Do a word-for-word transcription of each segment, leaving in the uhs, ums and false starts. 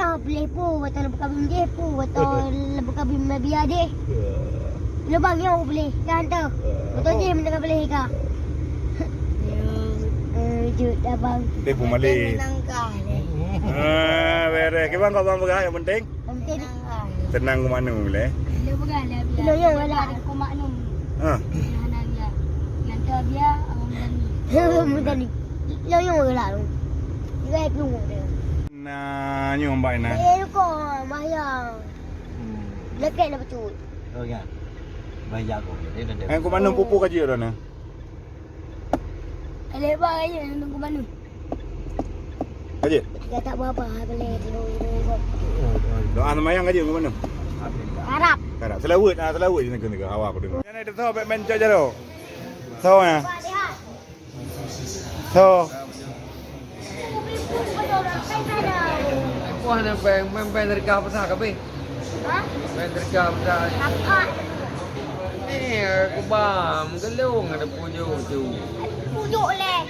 Ah, boleh pu, betul buka bim deh pu, betul buka bim mabia deh. Lubang nyoe boleh, kan tu. Betul je minta boleh ka. Eh, jut abang. Deh pu malé. Menang kah ni? Ah, beres. Kibang kau bang peugah yang penting. Yang penting. Tenang ke mana boleh? Dia peugah lah biar. Dia yang galak. Aku maknum. Ha. Yang hana biar. Yang tu biar, orang berani. Berani. Dia yang galak tu. Dia yang galak tu. Nah, nyoe bai na. Eh, lu kok mayang. Hmm. Lekek dah betul. Oh, kan? Bayar kau. Dia dah. Eh, kau mana pupu kaji dah na? Lebar aja nunggu mana? Kaji? Ya tak apa-apa, boleh dulu, dulu. Doa semayang kaji kau mana? Arab. Arab. Selawat, ah, selawat je nak kena hawa aku dengar. Yang ada tu sampai main cak jaro. Tahu ya? Fatihah. So. Wah, na beng, beng, beng dari kah besar ke, Beng? Ha? Beng dari kah besar. Apa? Ni, aku bam, gelung ada pujuk tu. Pujuk leh.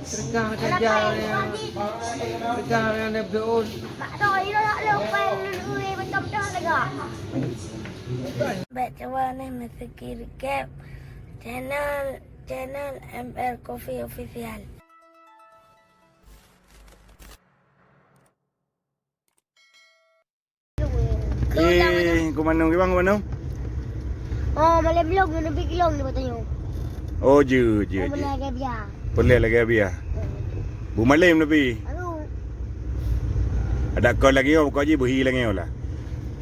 Terkah ada jauh yang, terkah yang ada betul. Mak tahu, you nak lupa, you, you, you, macam dah lega. Baik, cuba ni mesti kiri cap channel Channel M R Coffee Official. Eh, ku manung, ku manung. Oh, malam belum, kena pergi kelong ni, katanya. Oh, je, je, je. Boleh lagi biar. Boleh lagi biar. Bu malam tapi. Aduh. Ada kau lagi, oh, kau je, berhi lagi, oh lah.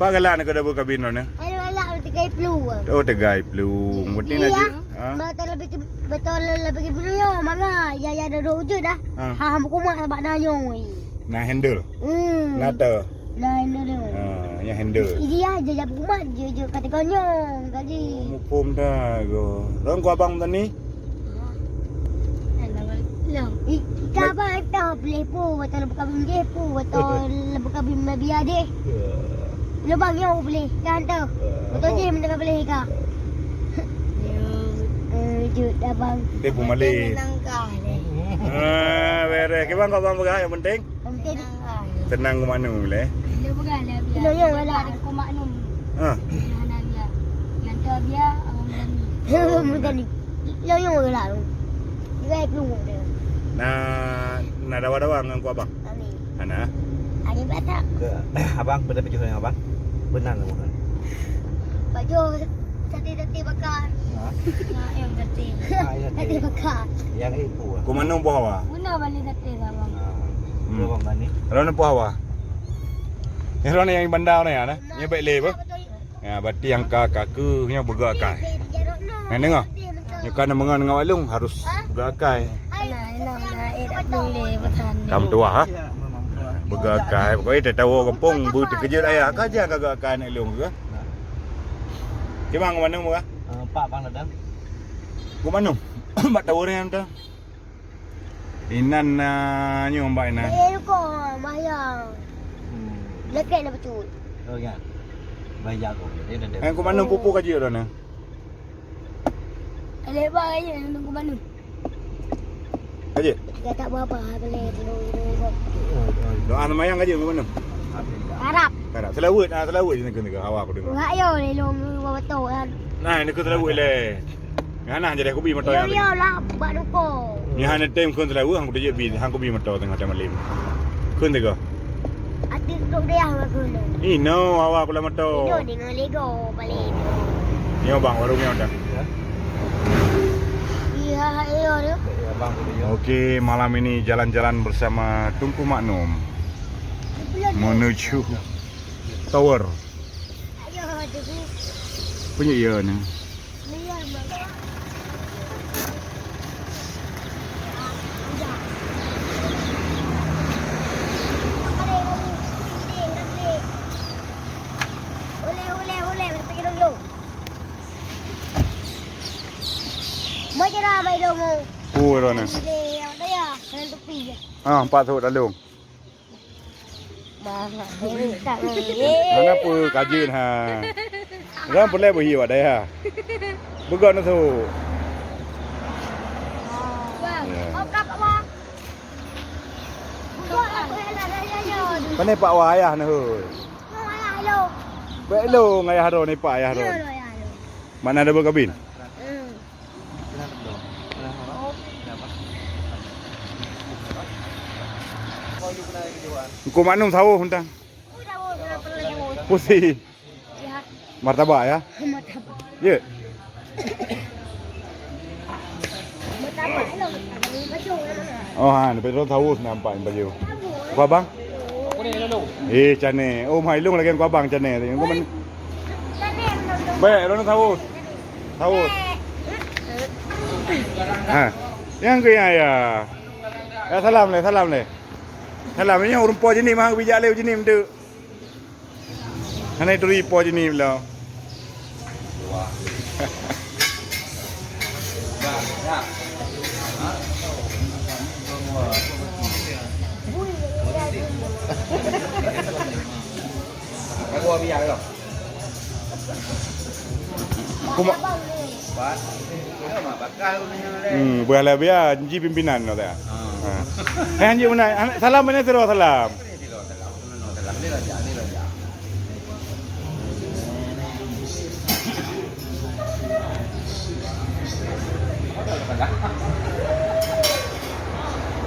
Pak galak nak kau dah berkabin, oh, ni? Ayo, galak, tiga puluh. Oh, tiga puluh. Berarti nak je. Ha? Betul lebih ke, betul lebih ke dulu yo, manga. Ya, ya, dah dua wujud dah. Ha. Ha, buku mak sebab dah yo. Na handle. Hmm. Na te. Na handle. Ha, ya handle. Iya, je, ya buku mak, je, je kata konyong tadi. Oh, muphom dah go. Rong ku abang tadi. Ika abang dah boleh pu, betul buka bim deh pu, betul buka bim mabia deh. Lubang nyoe boleh, kan tu. Betul je minta boleh ka. Eh, jut abang. Dia pun malé. Menang kah ni? Ah, beres. Kibang kau bang peugah yang penting. Yang penting. Tenang ke mana boleh. Dia peugah lah biar. Dia yang galak. Aku maknum. Ha. Yang hana biar. Yang tu biar, orang berani. Berani. Dia yang galak. Dia yang keluar dia. Nah, nak dawa-dawa ngan ku abang. Amin. Hana? Amin, Pak. Ke, abang, beuna pajoh ngon abang? Beuna ngon abang? Pajoh sate-sate bakar. Ha? Ya, yang sate. Ha, ya, sate. Sate bakar. Yang ibu. Ku manung poh hawa? Guna balik sate, abang. Ha. Hmm. Abang bani. Lawan poh hawa? Yang lawan yang bandar ni, ya, nah? Yang baik le, apa? Ya, berarti yang ka, ka keu nyoe beuga akai. Nah, dengar. Nyoe ka na meungon ngon Wak Long harus beuga akai. Nah, nah, nah, eh, tak boleh pesan. Kam tuah, ha? Beuga akai. Pokoknya tatawa gampông, beu teukeujot ayah ka, jangan ka beuga akai aneuk lôn ke. Cuma ngon manung beuga? Eh, pak bang datang. Ngon manung. Bak tawa ni, Tang. Inan na nyoe bak inan. Eh, lu kok mayang. Hmm. Lekek dah betul. Oh, ya. Bayar kau. Dia dah. Eh, ku manung pupu kaji dah na. Lebar aja nunggu mana? Kaji? Dia tak apa-apa, boleh dulu, dulu. Doa semayang kaji ku manung. Arab. Arab. Selawat, ah, selawat je nak kena hawa aku dengar. Enggak yo, lelong bawa betul kan. Nah, ini ku selawat leh. Nyan nah jadi aku bi moto. Yo, nyan. Yo lah, bak duko. Ni hana tem kun teula weuh, aku tujok bi, hang kubi moto tengah jalan malam. Kun teuga. Ati duduk dia aku ni. Ino, awak pula moto. Ino dengan lego balik. Nyo bang, warung nyo dah. Iya, iya dia. Oke, malam ini jalan-jalan bersama Tunku Maknum menuju tower. Ayo, Tunku. Punya iya ni. Oh, dah ni. Ah, empat tu dah long. Hana peue kajeun ha. Orang pulai beuhi awak dayah. Beugon tu. Ya. Pane pak wah ayah neuh, hôi. Bèk lôn ayah droeneuh, pak ayah droeneuh. Mana ada beukabin? Engkau maknum sawôh teuntang. Pusi. Martabak ya? Ya. Oh, ha, ni petrol tahu nampak baju. Apa bang? Eh, cane. Oh, mai long lagi kau abang cane. Bèk, lôn tahu. Tahu. Ha. Nyang keu ya. Ya salam lé, salam lé. Salam nyoe ureueng po jeuni mah bijak lé jeuni meudeuk. Hana turi po jeuni lom. Kuma- Hmm, buah labia ji pimpinan kata. Ha. Eh, anjing mana? Salam mana terus salam.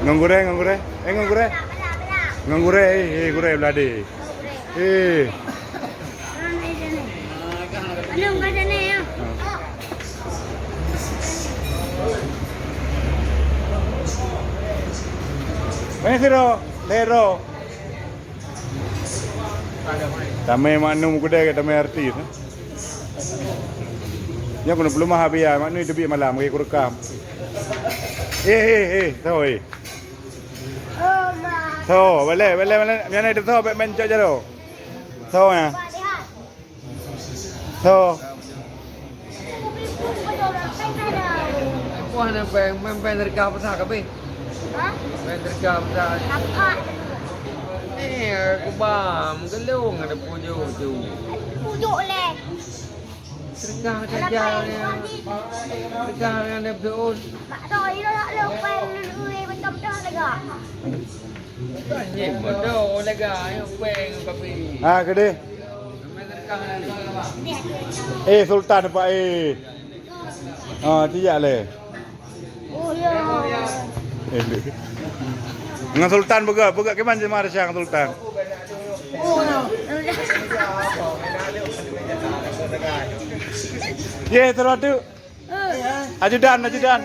Ngon gurèe, ngon gurèe. Eh, ngon gurèe. Ngon gurèe, eh, eh, gurèe beulade. Eh. Mana siro? Lero. Tamé maknum kudai, tamé artis. Nyoe keuneuk peulumah Abia, maknum teubiet malam, bagi kurekam. Eh, eh, eh, tho, eh. Tho, balek, balek, balek. Nyan ada tho, bèk main cok jaroe. Tho, ya. Tho. Wah, na pèng, pèng, pèng teuka peusah kabeh. Hah? Pèng teuka peusah. Apa? Eh, aku bam, gelung ada pujuk tu. Pujuk leh. Teuka saja ni. Teuka ni ada betul. Mak tahu, ilo nak lo pèng lulu macam dah lega. Bukan ni, bodoh, lega, ayo pèng, papi. Ah, gede. Eh, Sultan, Pak, eh. Ah, tidak leh. Oh, ya. Eh, ngon Sultan peugah, peugah kiban jemaah Malaysia ngon Sultan. Ye, terus tu. Ajudan, ajudan.